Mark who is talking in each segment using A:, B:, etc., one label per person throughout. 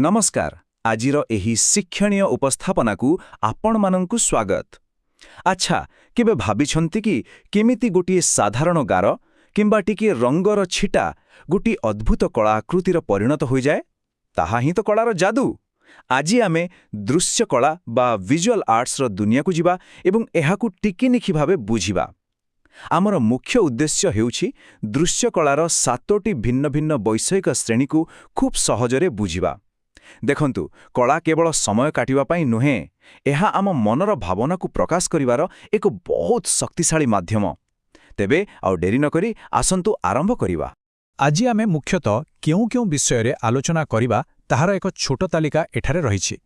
A: ନମସ୍କାର। ଆଜିର ଏହି ଶିକ୍ଷଣୀୟ ଉପସ୍ଥାପନାକୁ ଆପଣମାନଙ୍କୁ ସ୍ୱାଗତ। ଆଚ୍ଛା, କେବେ ଭାବିଛନ୍ତି କି, କେମିତି ଗୋଟିଏ ସାଧାରଣ ଗାର କିମ୍ବା ଟିକିଏ ରଙ୍ଗର ଛିଟା ଗୋଟିଏ ଅଦ୍ଭୁତ କଳା ଆକୃତିର ପରିଣତ ହୋଇଯାଏ? ତାହା ହିଁ ତ କଳାର ଯାଦୁ। ଆଜି ଆମେ ଦୃଶ୍ୟକଳା ବା ଭିଜୁଆଲ ଆର୍ଟସର ଦୁନିଆକୁ ଯିବା ଏବଂ ଏହାକୁ ଟିକିନିଖି ଭାବେ ବୁଝିବା। ଆମର ମୁଖ୍ୟ ଉଦ୍ଦେଶ୍ୟ ହେଉଛି ଦୃଶ୍ୟକଳାର ସାତୋଟି ଭିନ୍ନ ଭିନ୍ନ ବୈଷୟିକ ଶ୍ରେଣୀକୁ ଖୁବ୍ ସହଜରେ ବୁଝିବା। ଦେଖନ୍ତୁ, କଳା କେବଳ ସମୟ କାଟିବା ପାଇଁ ନୁହେଁ, ଏହା ଆମ ମନର ଭାବନାକୁ ପ୍ରକାଶ କରିବାର ଏକ ବହୁତ ଶକ୍ତିଶାଳୀ ମାଧ୍ୟମ। ତେବେ ଆଉ ଡେରି ନକରି ଆସନ୍ତୁ ଆରମ୍ଭ କରିବା।
B: ଆଜି ଆମେ ମୁଖ୍ୟତଃ କେଉଁ କେଉଁ ବିଷୟରେ ଆଲୋଚନା କରିବା, ତାହାର ଏକ ଛୋଟ ତାଲିକା ଏଠାରେ ରହିଛି।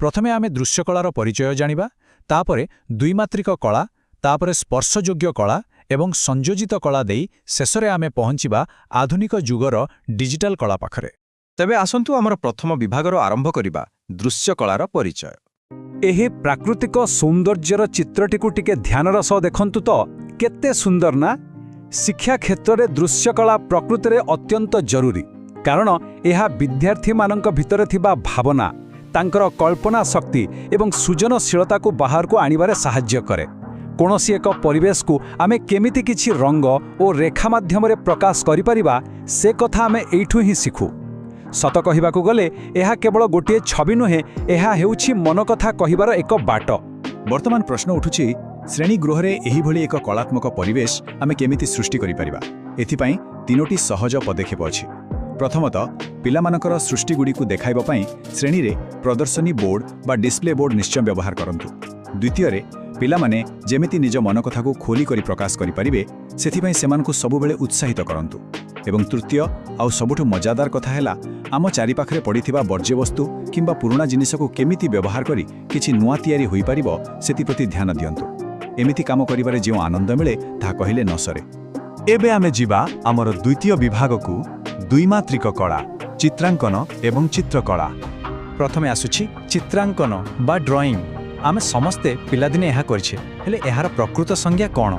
B: ପ୍ରଥମେ ଆମେ ଦୃଶ୍ୟକଳାର ପରିଚୟ ଜାଣିବା, ତାପରେ ଦ୍ୱିମାତ୍ରିକ କଳା, ତାପରେ ସ୍ପର୍ଶଯୋଗ୍ୟ କଳା ଏବଂ ସଂଯୋଜିତ କଳା ଦେଇ ଶେଷରେ ଆମେ ପହଞ୍ଚିବା ଆଧୁନିକ ଯୁଗର ଡିଜିଟାଲ କଳା ପାଖରେ।
A: ତେବେ ଆସନ୍ତୁ ଆମର ପ୍ରଥମ ବିଭାଗର ଆରମ୍ଭ କରିବା, ଦୃଶ୍ୟକଳାର ପରିଚୟ।
C: ଏହି ପ୍ରାକୃତିକ ସୌନ୍ଦର୍ଯ୍ୟର ଚିତ୍ରଟିକୁ ଟିକେ ଧ୍ୟାନର ସହ ଦେଖନ୍ତୁ ତ। କେତେ ସୁନ୍ଦର ନା? ଶିକ୍ଷା କ୍ଷେତ୍ରରେ ଦୃଶ୍ୟକଳା ପ୍ରକୃତିରେ ଅତ୍ୟନ୍ତ ଜରୁରୀ, କାରଣ ଏହା ବିଦ୍ୟାର୍ଥୀମାନଙ୍କ ଭିତରେ ଥିବା ଭାବନା, ତାଙ୍କର କଳ୍ପନା ଶକ୍ତି ଏବଂ ସୃଜନଶୀଳତାକୁ ବାହାରକୁ ଆଣିବାରେ ସାହାଯ୍ୟ କରେ। କୌଣସି ଏକ ପରିବେଶକୁ ଆମେ କେମିତି କିଛି ରଙ୍ଗ ଓ ରେଖା ମାଧ୍ୟମରେ ପ୍ରକାଶ କରିପାରିବା, ସେ କଥା ଆମେ ଏଇଠୁ ହିଁ ଶିଖୁ। ସତ କହିବାକୁ ଗଲେ ଏହା କେବଳ ଗୋଟିଏ ଛବି ନୁହେଁ, ଏହା ହେଉଛି ମନ କଥା କହିବାର ଏକ ବାଟ।
D: ବର୍ତ୍ତମାନ ପ୍ରଶ୍ନ ଉଠୁଛି, ଶ୍ରେଣୀଗୃହରେ ଏହିଭଳି ଏକ କଳାତ୍ମକ ପରିବେଶ ଆମେ କେମିତି ସୃଷ୍ଟି କରିପାରିବା? ଏଥିପାଇଁ ତିନୋଟି ସହଜ ପଦକ୍ଷେପ ଅଛି। ପ୍ରଥମତଃ, ପିଲାମାନଙ୍କର ସୃଷ୍ଟିଗୁଡ଼ିକୁ ଦେଖାଇବା ପାଇଁ ଶ୍ରେଣୀରେ ପ୍ରଦର୍ଶନୀ ବୋର୍ଡ ବା ଡିସପ୍ଲେ ବୋର୍ଡ ନିଶ୍ଚୟ ବ୍ୟବହାର କରନ୍ତୁ। ଦ୍ୱିତୀୟରେ, ପିଲାମାନେ ଯେମିତି ନିଜ ମନକଥାକୁ ଖୋଲି କରି ପ୍ରକାଶ କରିପାରିବେ, ସେଥିପାଇଁ ସେମାନଙ୍କୁ ସବୁବେଳେ ଉତ୍ସାହିତ କରନ୍ତୁ। ଏବଂ ତୃତୀୟ ଆଉ ସବୁଠୁ ମଜାଦାର କଥା ହେଲା, ଆମ ଚାରିପାଖରେ ପଡ଼ିଥିବା ବର୍ଜ୍ୟବସ୍ତୁ କିମ୍ବା ପୁରୁଣା ଜିନିଷକୁ କେମିତି ବ୍ୟବହାର କରି କିଛି ନୂଆ ତିଆରି ହୋଇପାରିବ, ସେଥିପ୍ରତି ଧ୍ୟାନ ଦିଅନ୍ତୁ। ଏମିତି କାମ କରିବାରେ ଯେଉଁ ଆନନ୍ଦ ମିଳେ, ତାହା କହିଲେ ନ ସରେ।
E: ଏବେ ଆମେ ଯିବା ଆମର ଦ୍ୱିତୀୟ ବିଭାଗକୁ, ଦ୍ୱିମାତ୍ରିକ କଳା, ଚିତ୍ରାଙ୍କନ ଏବଂ ଚିତ୍ରକଳା।
B: ପ୍ରଥମେ ଆସୁଛି ଚିତ୍ରାଙ୍କନ ବା ଡ୍ରଇଂ। ଆମେ ସମସ୍ତେ ପିଲାଦିନେ ଏହା କରିଛେ, ହେଲେ ଏହାର ପ୍ରକୃତ ସଂଜ୍ଞା କ'ଣ?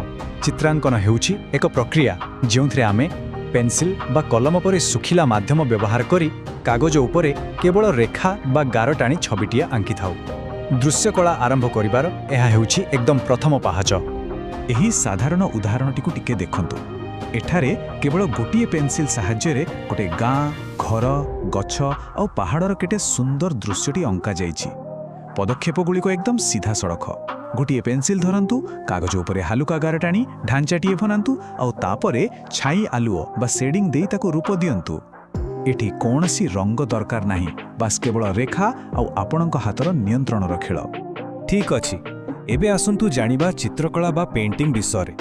B: ଚିତ୍ରାଙ୍କନ ହେଉଛି ଏକ ପ୍ରକ୍ରିୟା, ଯେଉଁଥିରେ ଆମେ ପେନ୍ସିଲ୍ ବା କଲମ ପରି ଶୁଖିଲା ମାଧ୍ୟମ ବ୍ୟବହାର କରି କାଗଜ ଉପରେ କେବଳ ରେଖା ବା ଗାର ଟାଣି ଛବିଟିଏ ଆଙ୍କିଥାଉ। ଦୃଶ୍ୟକଳା ଆରମ୍ଭ କରିବାର ଏହା ହେଉଛି ଏକଦମ ପ୍ରଥମ ପାହାଚ।
D: ଏହି ସାଧାରଣ ଉଦାହରଣଟିକୁ ଟିକେ ଦେଖନ୍ତୁ। ଏଠାରେ କେବଳ ଗୋଟିଏ ପେନ୍ସିଲ୍ ସାହାଯ୍ୟରେ ଗୋଟେ ଗାଁ, ଘର, ଗଛ ଆଉ ପାହାଡ଼ର କେତେ ସୁନ୍ଦର ଦୃଶ୍ୟଟି ଅଙ୍କାଯାଇଛି। ପଦକ୍ଷେପଗୁଡ଼ିକ ଏକଦମ ସିଧାସଳଖ। ଗୋଟିଏ ପେନ୍ସିଲ୍ ଧରନ୍ତୁ, କାଗଜ ଉପରେ ହାଲୁକା ଗାର ଟାଣି ଢାଞ୍ଚାଟିଏ ବନାନ୍ତୁ ଆଉ ତାପରେ ଛାଇ ଆଲୁଅ ବା ସେଡ଼ିଂ ଦେଇ ତାକୁ ରୂପ ଦିଅନ୍ତୁ। ଏଠି କୌଣସି ରଙ୍ଗ ଦରକାର ନାହିଁ, ବାସ୍ କେବଳ ରେଖା ଆଉ ଆପଣଙ୍କ ହାତର ନିୟନ୍ତ୍ରଣର ଖେଳ।
E: ଠିକ୍ ଅଛି, ଏବେ ଆସନ୍ତୁ ଜାଣିବା ଚିତ୍ରକଳା ବା ପେଣ୍ଟିଂ ବିଷୟରେ।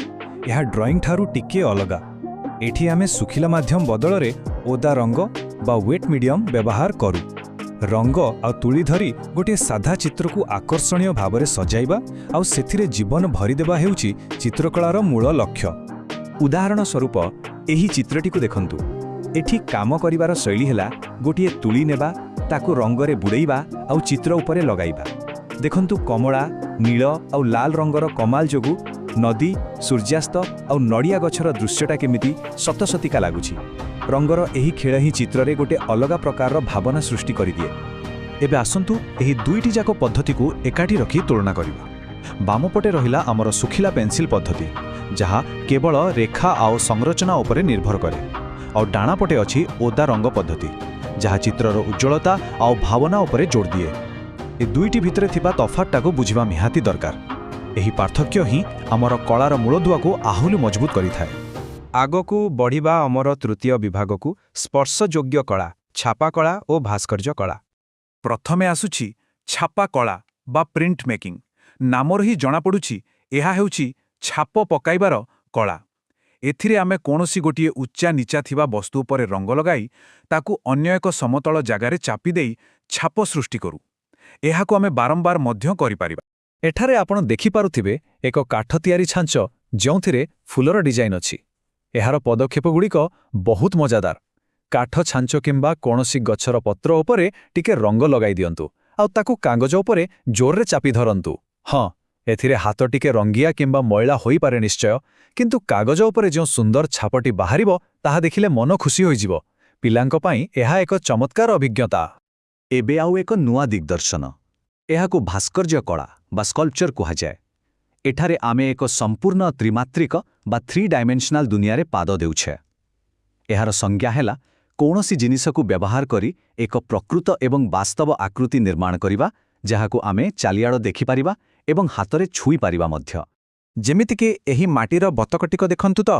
E: ଏହା ଡ୍ରଇଂ ଠାରୁ ଟିକିଏ ଅଲଗା। ଏଠି ଆମେ ଶୁଖିଲା ମାଧ୍ୟମ ବଦଳରେ ଓଦା ରଙ୍ଗ ବା ୱେଟ୍ ମିଡିୟମ୍ ବ୍ୟବହାର କରୁ। ରଙ୍ଗ ଆଉ ତୁଳି ଧରି ଗୋଟିଏ ସାଧା ଚିତ୍ରକୁ ଆକର୍ଷଣୀୟ ଭାବରେ ସଜାଇବା ଆଉ ସେଥିରେ ଜୀବନ ଭରିଦେବା ହେଉଛି ଚିତ୍ରକଳାର ମୂଳ ଲକ୍ଷ୍ୟ।
A: ଉଦାହରଣ ସ୍ୱରୂପ ଏହି ଚିତ୍ରଟିକୁ ଦେଖନ୍ତୁ। ଏଠି କାମ କରିବାର ଶୈଳୀ ହେଲା ଗୋଟିଏ ତୁଳି ନେବା, ତାକୁ ରଙ୍ଗରେ ବୁଡ଼େଇବା ଆଉ ଚିତ୍ର ଉପରେ ଲଗାଇବା। ଦେଖନ୍ତୁ, କମଳା, ନୀଳ ଆଉ ଲାଲ ରଙ୍ଗର କମାଲ ଯୋଗୁଁ ନଦୀ, ସୂର୍ଯ୍ୟାସ୍ତ ଆଉ ନଡ଼ିଆ ଗଛର ଦୃଶ୍ୟଟା କେମିତି ସତସତିକା ଲାଗୁଛି। ରଙ୍ଗର ଏହି ଖେଳ ହିଁ ଚିତ୍ରରେ ଗୋଟେ ଅଲଗା ପ୍ରକାରର ଭାବନା ସୃଷ୍ଟି କରିଦିଏ।
E: ଏବେ ଆସନ୍ତୁ ଏହି ଦୁଇଟି ଯାକ ପଦ୍ଧତିକୁ ଏକାଠି ରଖି ତୁଳନା କରିବା। ବାମପଟେ ରହିଲା ଆମର ଶୁଖିଲା ପେନ୍ସିଲ୍ ପଦ୍ଧତି, ଯାହା କେବଳ ରେଖା ଆଉ ସଂରଚନା ଉପରେ ନିର୍ଭର କରେ, ଆଉ ଡାଣାପଟେ ଅଛି ଓଦା ରଙ୍ଗ ପଦ୍ଧତି, ଯାହା ଚିତ୍ରର ଉଜ୍ଜ୍ୱଳତା ଆଉ ଭାବନା ଉପରେ ଜୋର ଦିଏ। ଏ ଦୁଇଟି ଭିତରେ ଥିବା ତଫାତଟାକୁ ବୁଝିବା ନିହାତି ଦରକାର। ଏହି ପାର୍ଥକ୍ୟ ହିଁ ଆମର କଳାର ମୂଳଦୁଆକୁ ଆହୁରି ମଜବୁତ କରିଥାଏ।
A: ଆଗକୁ ବଢ଼ିବା ଆମର ତୃତୀୟ ବିଭାଗକୁ, ସ୍ପର୍ଶଯୋଗ୍ୟ କଳା, ଛାପାକଳା ଓ ଭାସ୍କର୍ଯ୍ୟ କଳା।
D: ପ୍ରଥମେ ଆସୁଛି ଛାପା କଳା ବା ପ୍ରିଣ୍ଟ ମେକିଂ। ନାମରୁ ହିଁ ଜଣାପଡ଼ୁଛି, ଏହା ହେଉଛି ଛାପ ପକାଇବାର କଳା। ଏଥିରେ ଆମେ କୌଣସି ଗୋଟିଏ ଉଚ୍ଚା ନିଚା ଥିବା ବସ୍ତୁ ଉପରେ ରଙ୍ଗ ଲଗାଇ ତାକୁ ଅନ୍ୟ ଏକ ସମତଳ ଜାଗାରେ ଚାପି ଦେଇ ଛାପ ସୃଷ୍ଟି କରୁ। ଏହାକୁ ଆମେ ବାରମ୍ବାର ମଧ୍ୟ କରିପାରିବା।
B: ଏଠାରେ ଆପଣ ଦେଖିପାରୁଥିବେ ଏକ କାଠ ତିଆରି ଛାଞ୍ଚ, ଯେଉଁଥିରେ ଫୁଲର ଡିଜାଇନ୍ ଅଛି। ଏହାର ପଦକ୍ଷେପଗୁଡ଼ିକ ବହୁତ ମଜାଦାର। କାଠ ଛାଞ୍ଚ କିମ୍ବା କୌଣସି ଗଛର ପତ୍ର ଉପରେ ଟିକେ ରଙ୍ଗ ଲଗାଇ ଦିଅନ୍ତୁ ଆଉ ତାକୁ କାଗଜ ଉପରେ ଜୋରରେ ଚାପି ଧରନ୍ତୁ। ହଁ, ଏଥିରେ ହାତ ଟିକେ ରଙ୍ଗିଆ କିମ୍ବା ମଇଳା ହୋଇପାରେ ନିଶ୍ଚୟ, କିନ୍ତୁ କାଗଜ ଉପରେ ଯେଉଁ ସୁନ୍ଦର ଛାପଟି ବାହାରିବ, ତାହା ଦେଖିଲେ ମନ ଖୁସି ହୋଇଯିବ। ପିଲାଙ୍କ ପାଇଁ ଏହା ଏକ ଚମତ୍କାର ଅଭିଜ୍ଞତା।
E: ଏବେ ଆଉ ଏକ ନୂଆ ଦିଗ୍ଦର୍ଶନ। ଏହାକୁ ଭାସ୍କର୍ଯ୍ୟ କଳା ବା ସ୍କଲ୍ପଚର କୁହାଯାଏ। ଏଠାରେ ଆମେ ଏକ ସମ୍ପୂର୍ଣ୍ଣ ତ୍ରିମାତ୍ରିକ ବା ଥ୍ରୀ ଡାଇମେନ୍ସନାଲ ଦୁନିଆରେ ପାଦ ଦେଉଛେ। ଏହାର ସଂଜ୍ଞା ହେଲା କୌଣସି ଜିନିଷକୁ ବ୍ୟବହାର କରି ଏକ ପ୍ରକୃତ ଏବଂ ବାସ୍ତବ ଆକୃତି ନିର୍ମାଣ କରିବା, ଯାହାକୁ ଆମେ ଚାରିଆଡ଼ ଦେଖିପାରିବା ଏବଂ ହାତରେ ଛୁଇଁପାରିବା ମଧ୍ୟ।
D: ଯେମିତିକି ଏହି ମାଟିର ବତକଟିକ ଦେଖନ୍ତୁ ତ!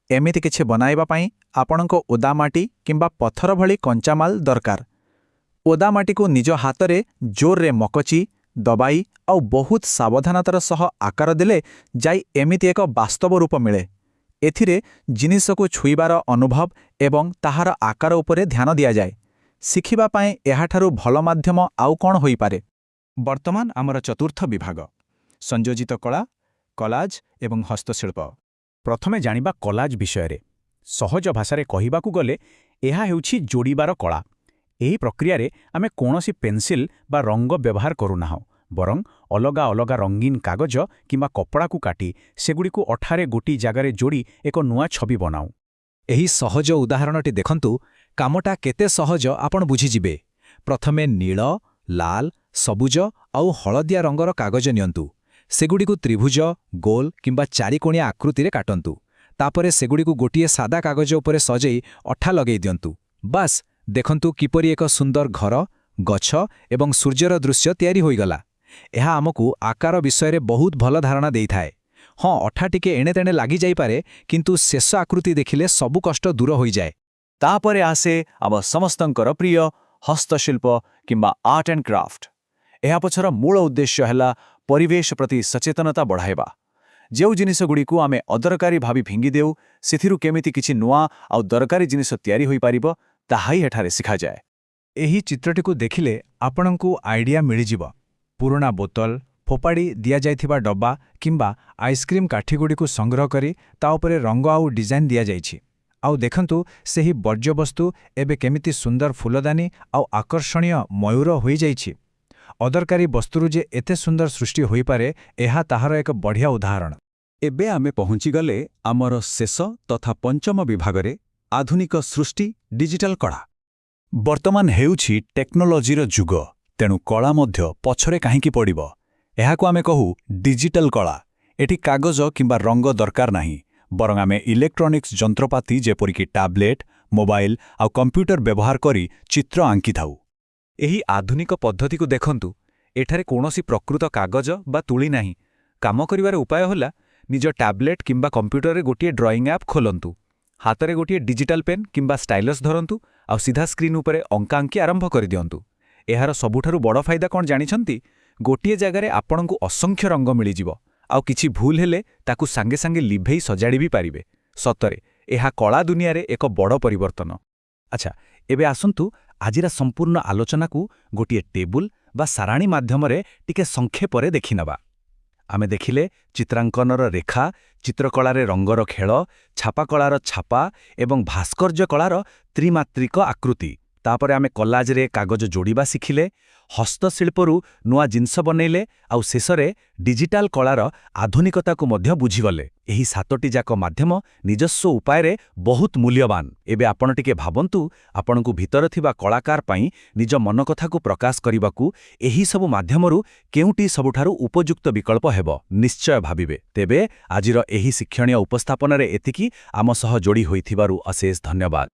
D: ଏମିତି କିଛି ବନାଇବା ପାଇଁ ଆପଣଙ୍କ ଓଦା ମାଟି କିମ୍ବା ପଥର ଭଳି କଞ୍ଚାମାଲ ଦରକାର। ଓଦା ମାଟିକୁ ନିଜ ହାତରେ ଜୋରରେ ମକଚି, ଦବାଇ ଆଉ ବହୁତ ସାବଧାନତାର ସହ ଆକାର ଦେଲେ ଯାଇ ଏମିତି ଏକ ବାସ୍ତବ ରୂପ ମିଳେ। ଏଥିରେ ଜିନିଷକୁ ଛୁଇଁବାର ଅନୁଭବ ଏବଂ ତାହାର ଆକାର ଉପରେ ଧ୍ୟାନ ଦିଆଯାଏ। ଶିଖିବା ପାଇଁ ଏହାଠାରୁ ଭଲ ମାଧ୍ୟମ ଆଉ କ'ଣ ହୋଇପାରେ? ବର୍ତ୍ତମାନ ଆମର ଚତୁର୍ଥ ବିଭାଗ, ସଂଯୋଜିତ କଳା, କଲାଜ ଏବଂ ହସ୍ତଶିଳ୍ପ।
C: ପ୍ରଥମେ ଜାଣିବା କଲାଜ ବିଷୟରେ। ସହଜ ଭାଷାରେ କହିବାକୁ ଗଲେ ଏହା ହେଉଛି ଯୋଡ଼ିବାର କଳା। ଏହି ପ୍ରକ୍ରିୟାରେ ଆମେ କୌଣସି ପେନ୍ସିଲ୍ ବା ରଙ୍ଗ ବ୍ୟବହାର କରୁନାହୁଁ, ବରଂ ଅଲଗା ଅଲଗା ରଙ୍ଗୀନ କାଗଜ କିମ୍ବା କପଡ଼ାକୁ କାଟି ସେଗୁଡ଼ିକୁ ଅଠାରେ ଗୋଟିଏ ଜାଗାରେ ଯୋଡ଼ି ଏକ ନୂଆ ଛବି ବନାଉ।
B: ଏହି ସହଜ ଉଦାହରଣଟି ଦେଖନ୍ତୁ, କାମଟା କେତେ ସହଜ ଆପଣ ବୁଝିଯିବେ। ପ୍ରଥମେ ନୀଳ, ଲାଲ, ସବୁଜ ଆଉ ହଳଦିଆ ରଙ୍ଗର କାଗଜ ନିଅନ୍ତୁ। ସେଗୁଡ଼ିକୁ ତ୍ରିଭୁଜ, ଗୋଲ କିମ୍ବା ଚାରିକୋଣିଆ ଆକୃତିରେ କାଟନ୍ତୁ। ତାପରେ ସେଗୁଡ଼ିକୁ ଗୋଟିଏ ସାଦା କାଗଜ ଉପରେ ସଜେଇ ଅଠା ଲଗେଇ ଦିଅନ୍ତୁ। ବାସ୍, ଦେଖନ୍ତୁ କିପରି ଏକ ସୁନ୍ଦର ଘର, ଗଛ ଏବଂ ସୂର୍ଯ୍ୟର ଦୃଶ୍ୟ ତିଆରି ହୋଇଗଲା। ଏହା ଆମକୁ ଆକାର ବିଷୟରେ ବହୁତ ଭଲ ଧାରଣା ଦେଇଥାଏ। ହଁ, ଅଠା ଟିକେ ଏଣେତେଣେ ଲାଗିଯାଇପାରେ, କିନ୍ତୁ ଶେଷ ଆକୃତି ଦେଖିଲେ ସବୁ କଷ୍ଟ ଦୂର ହୋଇଯାଏ।
E: ତାପରେ ଆସେ ଆମ ସମସ୍ତଙ୍କର ପ୍ରିୟ ହସ୍ତଶିଳ୍ପ କିମ୍ବା ଆର୍ଟ ଆଣ୍ଡ କ୍ରାଫ୍ଟ। ଏହା ପଛର ମୂଳ ଉଦ୍ଦେଶ୍ୟ ହେଲା ପରିବେଶ ପ୍ରତି ସଚେତନତା ବଢ଼ାଇବା। ଯେଉଁ ଜିନିଷଗୁଡ଼ିକୁ ଆମେ ଅଦରକାରୀ ଭାବି ଫିଙ୍ଗିଦେଉ, ସେଥିରୁ କେମିତି କିଛି ନୂଆ ଆଉ ଦରକାରୀ ଜିନିଷ ତିଆରି ହୋଇପାରିବ, ତାହା ହିଁ ଏଠାରେ ଶିଖାଯାଏ।
D: ଏହି ଚିତ୍ରଟିକୁ ଦେଖିଲେ ଆପଣଙ୍କୁ ଆଇଡିଆ ମିଳିଯିବ। ପୁରୁଣା ବୋତଲ, ଫୋପାଡ଼ି ଦିଆଯାଇଥିବା ଡବା କିମ୍ବା ଆଇସ୍କ୍ରିମ୍ କାଠିଗୁଡ଼ିକୁ ସଂଗ୍ରହ କରି ତା ଉପରେ ରଙ୍ଗ ଆଉ ଡିଜାଇନ୍ ଦିଆଯାଇଛି। ଆଉ ଦେଖନ୍ତୁ, ସେହି ବର୍ଜ୍ୟବସ୍ତୁ ଏବେ କେମିତି ସୁନ୍ଦର ଫୁଲଦାନୀ ଆଉ ଆକର୍ଷଣୀୟ ମୟୂର ହୋଇଯାଇଛି। ଅଦରକାରୀ ବସ୍ତୁରୁ ଯେ ଏତେ ସୁନ୍ଦର ସୃଷ୍ଟି ହୋଇପାରେ, ଏହା ତାହାର ଏକ ବଢ଼ିଆ ଉଦାହରଣ।
E: ଏବେ ଆମେ ପହଞ୍ଚିଗଲେ ଆମର ଶେଷ ତଥା ପଞ୍ଚମ ବିଭାଗରେ, ଆଧୁନିକ ସୃଷ୍ଟି, ଡିଜିଟାଲ କଳା। ବର୍ତ୍ତମାନ ହେଉଛି ଟେକ୍ନୋଲୋଜିର ଯୁଗ, ତେଣୁ କଳା ମଧ୍ୟ ପଛରେ କାହିଁକି ପଡ଼ିବ? ଏହାକୁ ଆମେ କହୁ ଡିଜିଟାଲ କଳା। ଏଠି କାଗଜ କିମ୍ବା ରଙ୍ଗ ଦରକାର ନାହିଁ, ବରଂ ଆମେ ଇଲେକ୍ଟ୍ରୋନିକ୍ସ ଯନ୍ତ୍ରପାତି ଯେପରିକି ଟ୍ୟାବ୍ଲେଟ୍, ମୋବାଇଲ ଆଉ କମ୍ପ୍ୟୁଟର ବ୍ୟବହାର କରି ଚିତ୍ର ଆଙ୍କିଥାଉ।
B: ଏହି ଆଧୁନିକ ପଦ୍ଧତିକୁ ଦେଖନ୍ତୁ। ଏଠାରେ କୌଣସି ପ୍ରକୃତ କାଗଜ ବା ତୁଳି ନାହିଁ। କାମ କରିବାର ଉପାୟ ହେଲା, ନିଜ ଟ୍ୟାବ୍ଲେଟ୍ କିମ୍ବା କମ୍ପ୍ୟୁଟରରେ ଗୋଟିଏ ଡ୍ରଇଂ ଆପ୍ ଖୋଲନ୍ତୁ। ହାତରେ ଗୋଟିଏ ଡିଜିଟାଲ ପେନ୍ କିମ୍ବା ଷ୍ଟାଇଲସ୍ ଧରନ୍ତୁ ଆଉ ସିଧା ସ୍କ୍ରିନ୍ ଉପରେ ଅଙ୍କାଅଙ୍କି ଆରମ୍ଭ କରିଦିଅନ୍ତୁ। ଏହାର ସବୁଠାରୁ ବଡ଼ ଫାଇଦା କ'ଣ ଜାଣିଛନ୍ତି? ଗୋଟିଏ ଜାଗାରେ ଆପଣଙ୍କୁ ଅସଂଖ୍ୟ ରଙ୍ଗ ମିଳିଯିବ, ଆଉ କିଛି ଭୁଲ ହେଲେ ତାକୁ ସାଙ୍ଗେ ସାଙ୍ଗେ ଲିଭେଇ ସଜାଡ଼ି ବି ପାରିବେ। ସତରେ ଏହା କଳା ଦୁନିଆରେ ଏକ ବଡ଼ ପରିବର୍ତ୍ତନ। ଆଚ୍ଛା, ଏବେ ଆସନ୍ତୁ ଆଜିର ସମ୍ପୂର୍ଣ୍ଣ ଆଲୋଚନାକୁ ଗୋଟିଏ ଟେବୁଲ ବା ସାରାଣୀ ମାଧ୍ୟମରେ ଟିକେ ସଂକ୍ଷେପରେ ଦେଖିନେବା। ଆମେ ଦେଖିଲେ ଚିତ୍ରାଙ୍କନର ରେଖା, ଚିତ୍ରକଳାରେ ରଙ୍ଗର ଖେଳ, ଛାପାକଳାର ଛାପା ଏବଂ ଭାସ୍କର୍ଯ୍ୟ କଳାର ତ୍ରିମାତ୍ରିକ ଆକୃତି। ତାପରେ ଆମେ କଲାଜରେ କାଗଜ ଯୋଡ଼ିବା ଶିଖିଲେ, ହସ୍ତଶିଳ୍ପରୁ ନୂଆ ଜିନିଷ ବନେଇଲେ ଆଉ ଶେଷରେ ଡିଜିଟାଲ କଳାର ଆଧୁନିକତାକୁ ମଧ୍ୟ ବୁଝିଗଲେ। ଏହି ସାତୋଟି ଯାକ ମାଧ୍ୟମ ନିଜସ୍ୱ ଉପାୟରେ ବହୁତ ମୂଲ୍ୟବାନ। ଏବେ ଆପଣ ଟିକେ ଭାବନ୍ତୁ, ଆପଣଙ୍କୁ ଭିତରେ ଥିବା କଳାକାର ପାଇଁ ନିଜ ମନକଥାକୁ ପ୍ରକାଶ କରିବାକୁ ଏହି ସବୁ ମାଧ୍ୟମରୁ କେଉଁଟି ସବୁଠାରୁ ଉପଯୁକ୍ତ ବିକଳ୍ପ ହେବ? ନିଶ୍ଚୟ ଭାବିବେ। ତେବେ ଆଜିର ଏହି ଶିକ୍ଷଣୀୟ ଉପସ୍ଥାପନାରେ ଏତିକି। ଆମ ସହ ଯୋଡ଼ି ହୋଇଥିବାରୁ ଅଶେଷ ଧନ୍ୟବାଦ।